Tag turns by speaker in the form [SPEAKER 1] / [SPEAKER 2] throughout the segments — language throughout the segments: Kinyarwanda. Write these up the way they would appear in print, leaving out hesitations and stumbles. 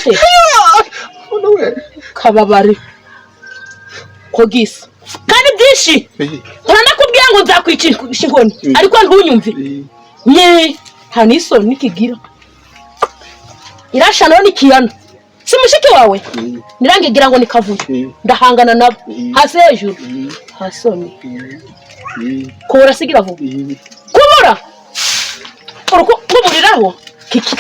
[SPEAKER 1] ute? Kababare ko gisa kandi byinshi. Uranakubwira ngo nzakwicisha inkoni, ariko ntunyumve. Nye, nta n'isoni nikigira. Irashana n'ikiyana si mushiki wawe, nirangigira ngo nikavuye ndahangana nabo hasi hejuru, nta soni. Kubura sigira vuba, kubura kuburiraho kiki.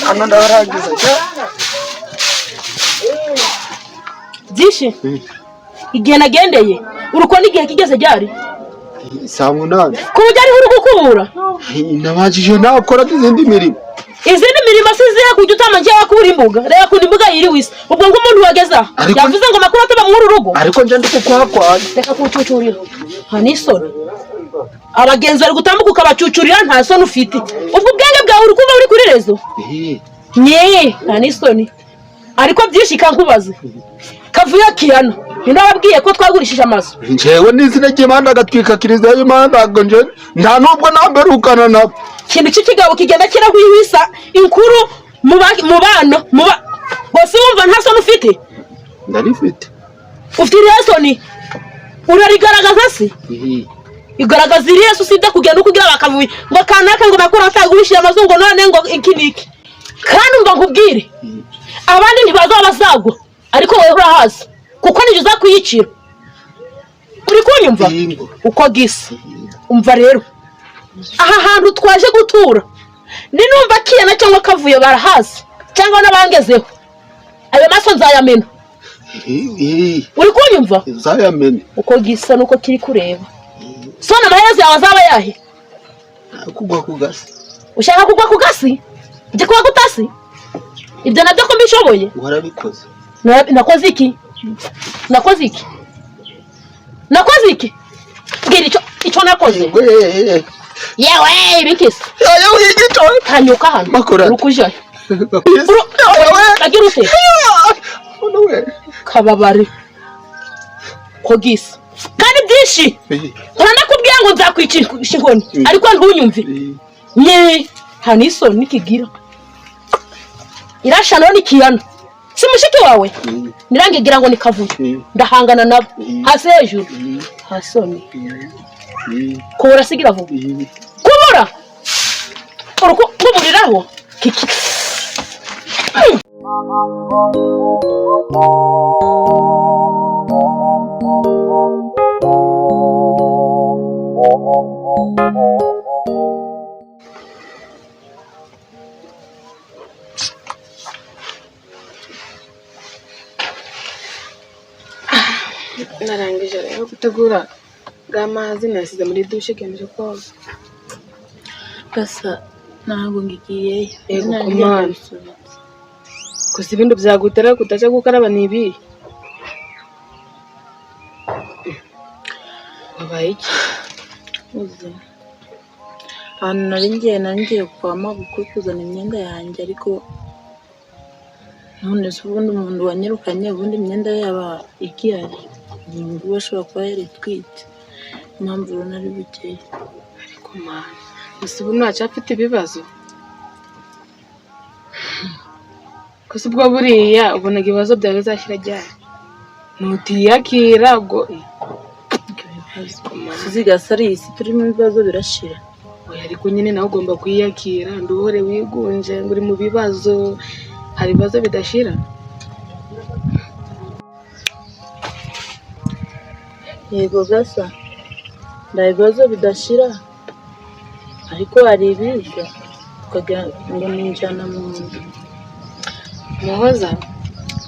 [SPEAKER 2] Hano ndarangiza.
[SPEAKER 1] Byinshi igihe nagendeye urukona, igihe kigeze ryari?
[SPEAKER 2] Saa 8.
[SPEAKER 1] Ku buryo ariho uri gukubura?
[SPEAKER 2] Nabajije nakora izindi mirimo.
[SPEAKER 1] Izindi mirimo si izihe kujya utamanje wakura imbuga? Reba ukuntu imbuga yiriwe isa. Ubwo nk'umuntu wageze aha yavuze ngo makuru ataba muri uru rugo.
[SPEAKER 2] Ariko nje ndi kukwakwaye.
[SPEAKER 1] Reka kuwucucurira, nta n'isoni. Abagenzi bari gutambuka ukabacucurira, nta soni ufite. Ubwo ubwenge bwawe uri kuba uri kuri rezo nye, nta n'isoni. Ariko byinshi kankubaze, Kavuyo Kiyana ninde wababwiye ko twagurishije amazu?
[SPEAKER 2] Njyewe n'izina ry'Imana agatwika kiliziya y'Imana, ntabwo nje, nta nubwo namberukana nabo.
[SPEAKER 1] Ikintu cy'ikigabo kigenda kirahwihwisa inkuru mu bana mu ba bose, wumva nta soni ufite?
[SPEAKER 2] Ndarifite.
[SPEAKER 1] Ufite irihe soni? Urarigaragaza se? Igaragaza irihe se usibye kugenda uko ugira bakavuye ngo kanaka ngo makuru atagurishije amazu, ngo none ngo iki n'iki? Kandi umva nkubwire, abandi ntibazaba bazagwa, ariko wowe urahazi kuko nijye uza kuyicira. Uri kunyumva? Uko gisa. Umva rero, aha hantu twaje gutura, ni numva Kiyana cyangwa Kavuyo barahazi cyangwa n'abangezeho, ayo maso nzayamena. Uri kunyumva?
[SPEAKER 2] Nzayamena.
[SPEAKER 1] Uko gisa nuko kiri kureba sona, amaherezo yawe azaba yahe?
[SPEAKER 2] Kugwa ku gasi.
[SPEAKER 1] Ushaka kugwa ku gasi? Ujya kuba gutasi ibyo nabyo ko mbishoboye?
[SPEAKER 2] Warabikoze.
[SPEAKER 1] Nakoze iki? Nakoze iki? Nakoze iki? Mbwira icyo nakoze. Yewe, ibikisi tanyuka hano urukujayo agira ute? Kababare ko gisa kandi byinshi. Uranakubwira ngo nzakwicisha inkoni, ariko ntunyumve. Nye, nta n'isoni nikigira. Irashana n'ikiyana si mushiki wawe, nirangigira ngo nikavuye ndahangana nabo hasi hejuru, nta soni. Kubura sigira vuba, kubura kuburiraho kiki.
[SPEAKER 3] Narangije rero gutegura bwa mazi, nasize muri dushe kenje koga.
[SPEAKER 4] Gasa ntabwo ngigiyeyo.
[SPEAKER 3] Yego kumana. Gusa ibintu byagutera kutaja gukaraba ni ibi. Wabaye iki?
[SPEAKER 4] Uzi. Ahantu nari ngiye kwa mabukwe kuzana imyenda yanjye, ariko none se ubundi umuntu wanyirukanye, ubundi imyenda ye yaba igihari? Ubu ashobora kuba yaritwite, impamvu rero nari bukeye.
[SPEAKER 3] Ariko mana, gusa ubu ntacafite ibibazo. Gusa ubwo buriya ubonaga ibibazo byawe bizashyira ryari? Nutiyakira ubwo
[SPEAKER 4] Zigasa ari isi turimo, ibibazo birashira.
[SPEAKER 3] Oya, ariko nyine nawe ugomba kwiyakira, nduhore wigunje ngo uri mu bibazo. Hari ibibazo bidashira.
[SPEAKER 4] Yego gasa, nta bibazo bidashira, ariko hari ibiza tukagira ngo ni injyana mu nda.
[SPEAKER 3] Muhoza,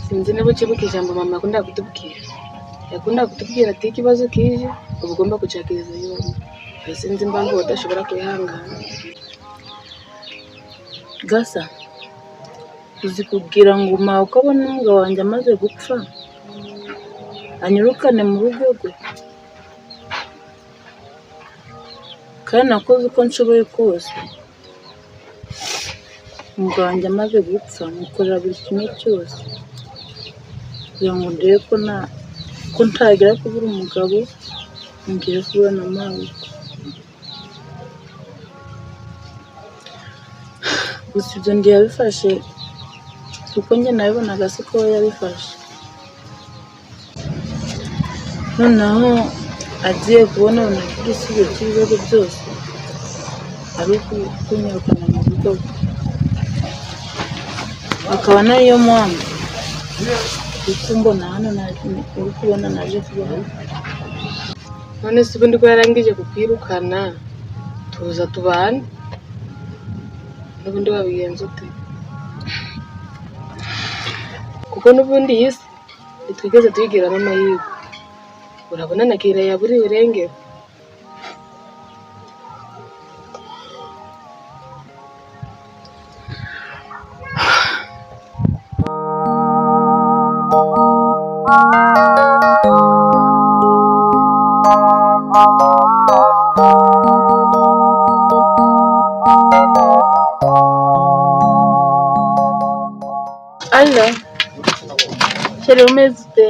[SPEAKER 3] sinzi niba ukibuka ijambo mama yakundaga kutubwira. Yakundaga kutubwira ati ikibazo kije uba ugomba kucyakiriza yombi. Sinzi impamvu udashobora kwihangana.
[SPEAKER 4] Gasa, uzi kubwira ngo mawe uko abona umugabo wanjye amaze gupfa anyirukane mu rugo rwe, kandi nakoze uko nshoboye kose. Umugabo wanjye amaze gupfa mukorera buri kimwe cyose, Kugira ngo ndebe ko nta ko ntagira kubura umugabo, ngiye kubura na mabukwe. Gusa ibyo ndiyabifashe kuko njye nabibonaga siko we yabifashe. Noneho agiye kubona abona ko igisubizo cy'ibibazo byose ari ukunyirukana mu rugo rwe, akaba nayo mpamvu uri kumbona hano, uri kubona naje kuba hano.
[SPEAKER 3] None se ubundi ko yarangije kukwirukana, tuza tubane, n'ubundi wabigenza ute? Kuko n'ubundi iyi si ntitwigeze tuyigiramo amahirwe. Urabona na Kira yaburiwe irengero.
[SPEAKER 4] Alo, chérie, umeze ute?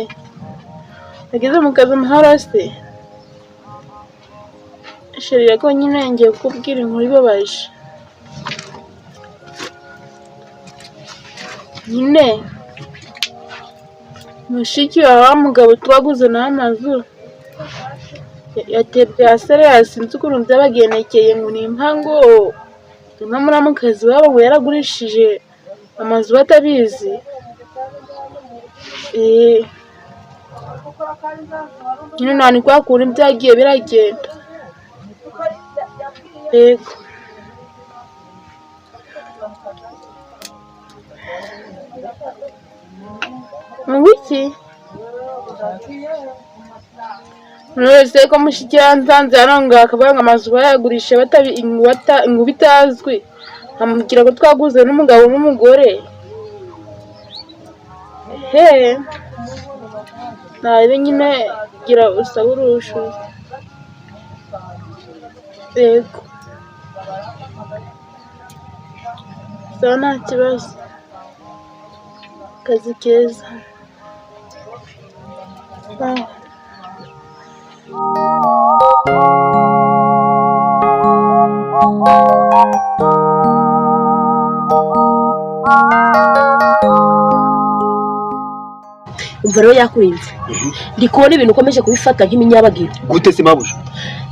[SPEAKER 4] Nageze mu kazi amahoro se? Chérie, ariko nyine ngiye kukubwira inkuru ibabaje. Nyine mushiki wawe wa mugabo twaguze nawe amazu yatebye hasi, sinzi ukuntu byabagendekeye, ngo ni impango na muramukazi wabo ngo yaragurishije amazu batabizi. Eh, nyine nta ni kwa kundi byagiye biragenda. Yego. Mu biki? Wese ko mushiki yansanze hano ngo akavuga ngo amazu bayagurisha batabi ngo bitazwi, amubwira ko twaguze n'umugabo n'umugore. He, nabe nyine gira usabe urushuzi. Yego. Sawa, nta kibazo. Akazi keza. Sawa.
[SPEAKER 1] Umva rero, yakurinze, ndi kubona ibintu ukomeje kubifata nk'iminyabagiro.
[SPEAKER 2] Gute se, mabuja?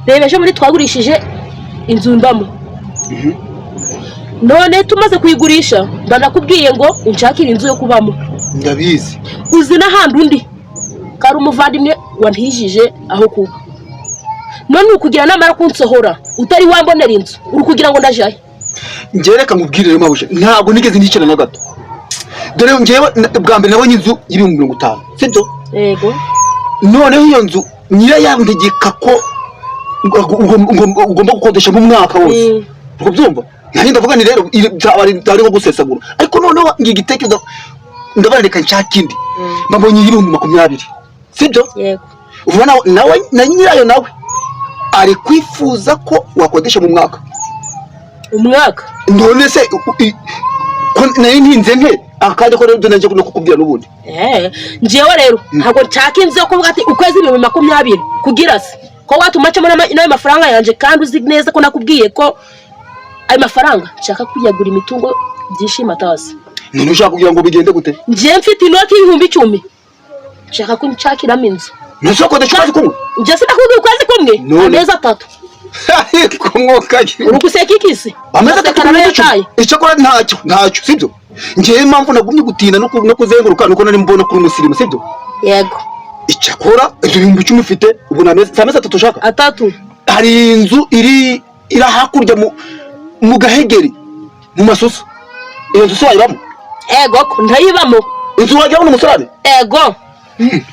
[SPEAKER 1] Reba, ejo muri twagurishije inzu mbamo, none tumaze kuyigurisha mba nakubwiye ngo unshakire inzu yo kubamo.
[SPEAKER 2] Ndabizi.
[SPEAKER 1] Uzi n'ahandi undi kari umuvandimwe wantijije aho kuba, none uri kugira namara kunsohora utari wambonera inzu, uri kugira ngo ndajayo?
[SPEAKER 2] Njyewe reka nkubwire rero, mabuja, ntabwo nigeze nicana na gato. Dore njyewe bwa mbere nabonye inzu y'50,000, sibyo?
[SPEAKER 1] Yego.
[SPEAKER 2] Noneho iyo nzu nyirayantegeka ko ugomba gukodesha mu mwaka wose. Uri kubyumva? Nanjye ndavuga ni rero byaba ari nko gusesagura, ariko noneho ngiye igitekerezo, ndabona reka nshake indi, mbabonye y'20,000, sibyo?
[SPEAKER 1] Yego.
[SPEAKER 2] Ubu nawe na nyirayo nawe ari kwifuza ko wakodesha mu mwaka.
[SPEAKER 1] Umwaka?
[SPEAKER 2] None se ko nari ntinze nte akandi ko rero nanjye no kukubwira n'ubundi?
[SPEAKER 1] Eh, njyewe rero ntabwo nshaka inzu yo kuvuga ati ukwezi 20,000, kugira se ko watuma ncamo n'ayo mafaranga yanjye, kandi uzi neza ko nakubwiye ko ayo mafaranga nshaka kuyagura imitungo byishimo atazi.
[SPEAKER 2] None ushaka kugira ngo bigende gute?
[SPEAKER 1] Njyewe mfite inoti y'10,000, nshaka ko nshakiramo inzu.
[SPEAKER 2] None se wakodesha ukwezi kumwe?
[SPEAKER 1] Njye sinakubwiye ukwezi kumwe.
[SPEAKER 2] None?
[SPEAKER 1] Amezi 3.
[SPEAKER 2] Ariko mwuka!
[SPEAKER 1] Uri guseka ikisi?
[SPEAKER 2] Amezi 3
[SPEAKER 1] Uraseka.
[SPEAKER 2] 10,000. Icyakora ntacyo, sibyo? Njyewe impamvu nagumye gutinda no kuzenguruka nuko nari mbona kuri umusirimu, sibyo?
[SPEAKER 1] Yego.
[SPEAKER 2] Icyakora ibyo 10,000 ufite ubu ni amezi, si amezi 3 ushaka?
[SPEAKER 1] 3.
[SPEAKER 2] Hari inzu iri hakurya mu Gahegeri, mu Masusu. Iyo nzu se wayibamo?
[SPEAKER 1] Ego ko ntayibamo.
[SPEAKER 2] Inzu wajyamo n'umusarane?
[SPEAKER 1] Ego,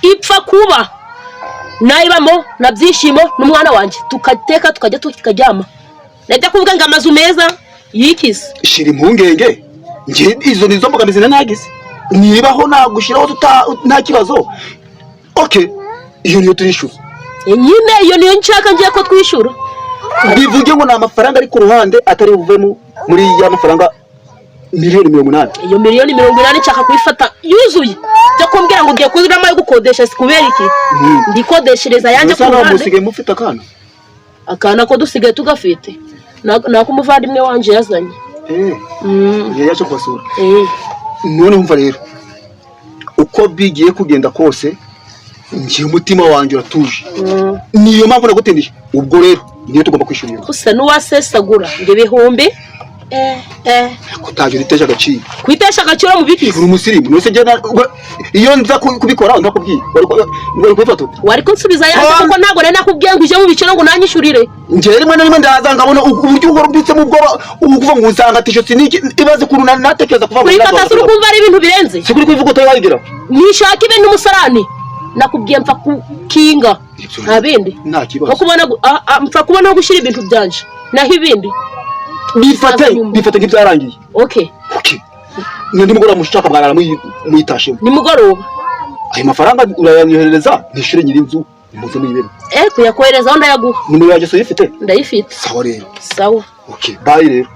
[SPEAKER 1] ipfa kuba nayibamo na Byishimo n'umwana wanjye, tukateka, tukajya, tukaryama. Najya kuvuga ngo amazu meza yikize.
[SPEAKER 2] Shira impungenge, njye izo nizo mbogamizi nari nagize. Nibaho nagushyiraho nta kibazo, okay, iyo niyo turishyura.
[SPEAKER 1] Nyine iyo niyo nshaka ngiye ko twishyura.
[SPEAKER 2] Bivuge ngo ni amafaranga ari ku ruhande atari buvemo muri ya mafaranga 80,000,000.
[SPEAKER 1] Iyo 80,000,000 nshaka kuyifata yuzuye, byo kumbwira ngo Nakubwiye ko urama yo gukodesha si kubera iki? Ndikodeshereza yanjye
[SPEAKER 2] Mbese
[SPEAKER 1] ku
[SPEAKER 2] hano
[SPEAKER 1] ruhande.
[SPEAKER 2] Musigaye mufite akana?
[SPEAKER 1] Akana ko dusigaye tugafite. Nako umuvandimwe wanje yazanye.
[SPEAKER 2] Yari yaje kubasura?
[SPEAKER 1] Eh.
[SPEAKER 2] None umva rero, uko bigiye kugenda kose, njye umutima wanjye uratuje. Niyo mpamvu nagutindije. Ubwo rero niyo tugomba kwishyura iyo nzu.
[SPEAKER 1] Gusa n'uwasesagura ngo ibihumbi
[SPEAKER 2] Kutajya uriteje agaciro.
[SPEAKER 1] Kwitesha agaciro mu bikisi?
[SPEAKER 2] Uri umusirimu. None se njye iyo nza kubikora ndakubwiye, wari kubifata ute?
[SPEAKER 1] Wari kunsubiza yanjye, kuko ntabwo nari nakubwiye ngo uje mu biciro ngo unanyishyurire.
[SPEAKER 2] Njye rimwe na rimwe ndaza nkabona uburyo uhora ubitsemo ubwoba, ubu kuva ngo usanga tisho siniki ibaze ukuntu natekereza kuva ngo
[SPEAKER 1] Kuyikata se uri kumva ari ibintu birenze?
[SPEAKER 2] Si kuri kubivuga utari wayigira.
[SPEAKER 1] Nishaka ibintu umusarani, nakubwiye mpfa kukinga, nta bindi.
[SPEAKER 2] Nta kibazo.
[SPEAKER 1] Nko kubona mpfa kubona aho gushyira ibintu byanje, naho ibindi
[SPEAKER 2] Bifate.
[SPEAKER 1] Nyuma.
[SPEAKER 2] Bifate nk'ibyarangiye.
[SPEAKER 1] Okay.
[SPEAKER 2] Okay, ni nimugoroba mushaka mwarara muyitashemo.
[SPEAKER 1] Nimugoroba.
[SPEAKER 2] Ayo mafaranga urayanyoherereza nishyure nyir'inzu, muze muyibemo.
[SPEAKER 1] Kuyakoherezaho ndayaguha.
[SPEAKER 2] Nimero yanjye se uyifite?
[SPEAKER 1] Ndayifite.
[SPEAKER 2] Sawa rero.
[SPEAKER 1] Sawa.
[SPEAKER 2] Okay, bye rero.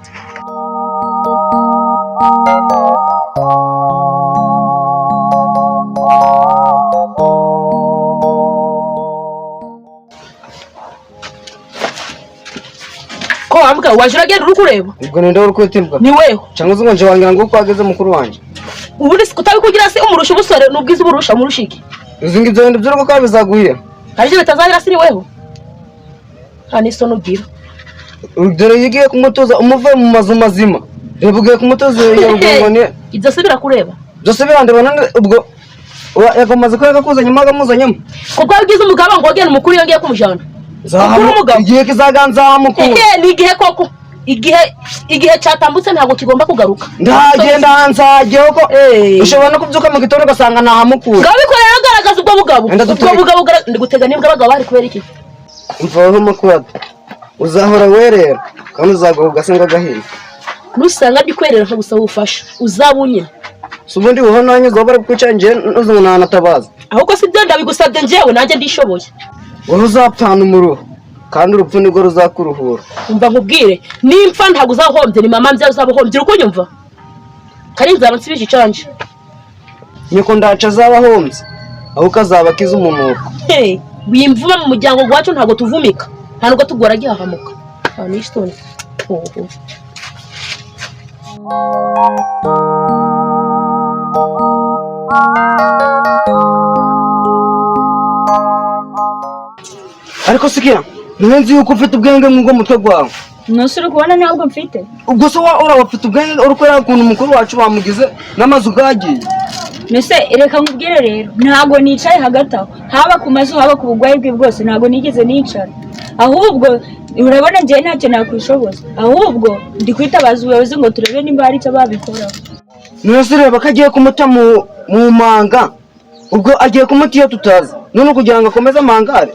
[SPEAKER 1] Ko wambwa waje uragenda uri kureba?
[SPEAKER 5] Ubwo ninde uri kwitirwa?
[SPEAKER 1] Ni weho.
[SPEAKER 5] Cyangwa se ngo nje wangira ngo uko ageze mukuru wanjye?
[SPEAKER 1] Ubundi si kutabikugira se umurusha ubusore n'ubwiza, uburusha umurusha iki?
[SPEAKER 5] Uzi ngo ibyo bintu by'urugo ko bizaguhira?
[SPEAKER 1] Hari ibyo bitazahira si ni weho, nta n'isoni ugira.
[SPEAKER 5] Dore iyo ugiye kumutoza umuve mu mazu mazima, reba ugiye kumutoza iyo rugongo ni
[SPEAKER 1] Ibyo se birakureba?
[SPEAKER 5] Byose birandeba. None ubwo yagamaze ko yakakuzanyemo akamuzanyemo.
[SPEAKER 1] Kuko wabigize umugabo ngo wagenda umukuru iyo ngiye kumujyana. Mukuru umugabo.
[SPEAKER 5] Igihe kizaganzamukura.
[SPEAKER 1] Ehe, ni igihe koko, igihe cyatambutse ntabwo kigomba kugaruka.
[SPEAKER 5] Ndagenda nzajyaho ko
[SPEAKER 1] Eh.
[SPEAKER 5] ushobora no kubyuka mu gitondo ugasanga ntahamukura.
[SPEAKER 1] Ngaho bikora rero, garagaza ubwo bugabo.
[SPEAKER 5] Enda
[SPEAKER 1] Ubwo
[SPEAKER 5] dutege.
[SPEAKER 1] bugabo ndi gutega nibwo abagabo bari kubera iki?
[SPEAKER 5] Mvaho makubaga, uzahora werera kandi uzagwa ku gasenga gahinda.
[SPEAKER 1] Nusanga ndikwerera nkagusaba ubufasha uzabunyine.
[SPEAKER 5] Si ubundi wowe nanjye uzaba bari kwica, njye uzi ngo ntanatabaza.
[SPEAKER 1] Ahubwo si byo, ndabigusabye njyewe nanjye ndishoboye.
[SPEAKER 5] Wowe uzapfana umuruho kandi urupfu nirwo ruzakuruhura.
[SPEAKER 1] Umva nkubwire, nimpfa ntabwo uzahombye, ni mama mbyara uzabahombye. Uri kunyumva? Kandi nzaba nsubije icanje.
[SPEAKER 5] Nyoko ndaca azaba ahombye ahubwo azaba akize umunuko.
[SPEAKER 1] Hey, wimvuma mu muryango wacu, ntabwo tuvumika, nta nubwo tugora gihahamuka, nta n'isoni. Oho.
[SPEAKER 5] Ariko sikia, niwe nzi yuko ufite ubwenge mw'ubwo mutwe gwawe.
[SPEAKER 6] Ntusi uri kubona ntabwo mfite.
[SPEAKER 5] Ubwo se wa ura ufite ubwenge uri kureba ukuntu umukuru wacu bamugize n'amazu gagiye?
[SPEAKER 6] Mbese reka nkubwire rero, ntabwo nicaye hagati aho, haba ku mazu, haba ku burwayi bwe bwose, ntabwo nigeze nicara. Ahubwo urabona njyewe ntacyo nakwishoboza, ahubwo ndi kwitabaza ubuyobozi ngo turebe nimba hari icyo babikoraho.
[SPEAKER 5] None se reba ko agiye kumuta mu manga, ubwo agiye kumuta iyo tutazi none kugira ngo akomeze amangare.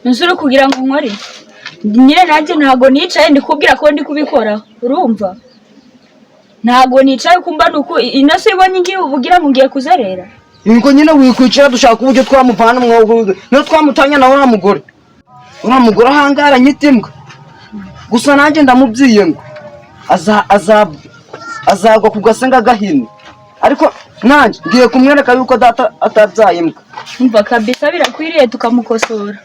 [SPEAKER 6] Ntusi uri kugira ngo nkore nyine, nanjye ntabwo nicaye, ndi kubwira ko ndi kubikoraho. Urumva ntabwo nicaye kumba ni uku ino si ibonye ngiye ubugira ngo ngiye kuzerera.
[SPEAKER 5] Nuko nyine wikwicara, dushaka uburyo twamuvana umwuga niyo twamutanya nawe uriya mugore, uriya mugore ahangara nyita imbwa. Gusa nanjye ndamubyiye ngo azagwa ku gasenga gahini, ariko nanjye ngiye kumwereka yuko data atabyaye imbwa.
[SPEAKER 6] Umva kabisa, birakwiriye tukamukosora.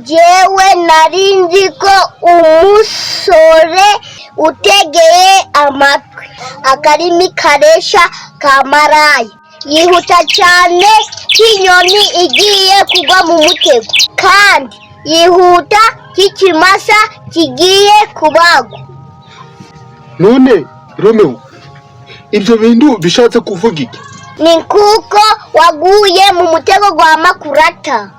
[SPEAKER 7] Jewe nari nzi ko umusore utegeye amatwi akarimi karesha ka maraya yihuta cyane nk'inyoni igiye kugwa mu mutego, kandi yihuta nk'ikimasa kigiye kubagwa.
[SPEAKER 8] None Romeo, ibyo bintu bishatse kuvuga iki?
[SPEAKER 7] Ni kuko waguye mu mutego gwa makurata.